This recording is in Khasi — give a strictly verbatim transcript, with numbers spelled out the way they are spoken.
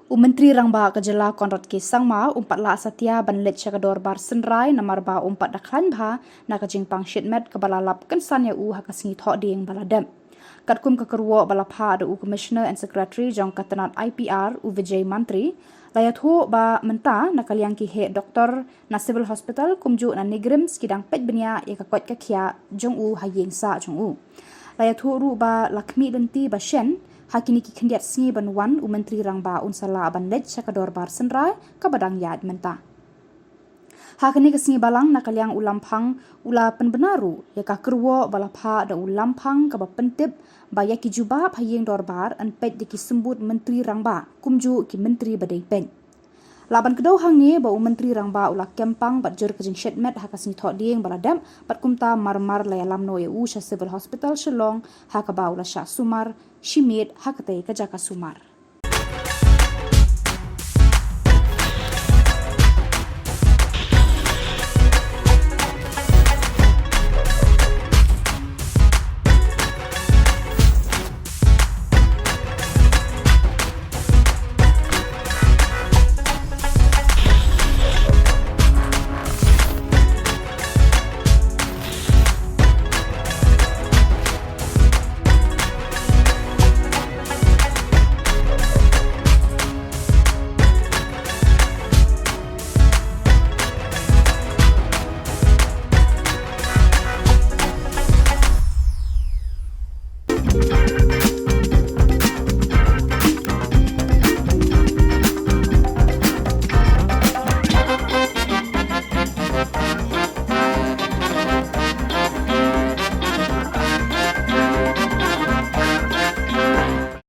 U Myntri Rangbah ka Jylla Conrad K Sangma um pat lah satia ban leit sha ka Dorbar Synrai namar ba um pat da khlaiñ bha na ka jingpang shimet kaba la lap kynsan ïa u ha ka sngi Thohdieng ba la dep. Katkum ka kyrwoh ba la phah da u Commissioner and Secretary jong ka tnad I P R, u Vijay Mantri, la ïathuh ba mynta na ka liang ki heh doktor na Civil Hospital kumjuh na NEIGRIHMS ki dang peit bniah ïa ka koit ka khiah jong u ha ïing sah jong u. La ïathuh ruh ba la khmih lynti ba shen ha kine ki khyndiat sngi ban wan u Myntri Rangbah un sa lah ban leit sha ka Dorbar Synrai kaba dang ïaid mynta. Ha kane ka sngi Balang, na ka liang u Lamphang u la pynbna ruh ïa ka kyrwoh ba la phah da u Lamphang kaba pyntip ba ïa ki jubab ha ïing dorbar yn peit da ki symbud Myntri Rangbah kumjuh ki Myntri ba dei peit. Lah ban kdew hangne ba u Myntri Rangbah u la kem pang bad jur ka jingshimet ha ka sngi Thohdieng ba la dep bad kumta marmar la ïalam noh ïa u sha Civil Hospital Shillong ha kaba u la shah sumar shimiet ha katei ka jaka sumar.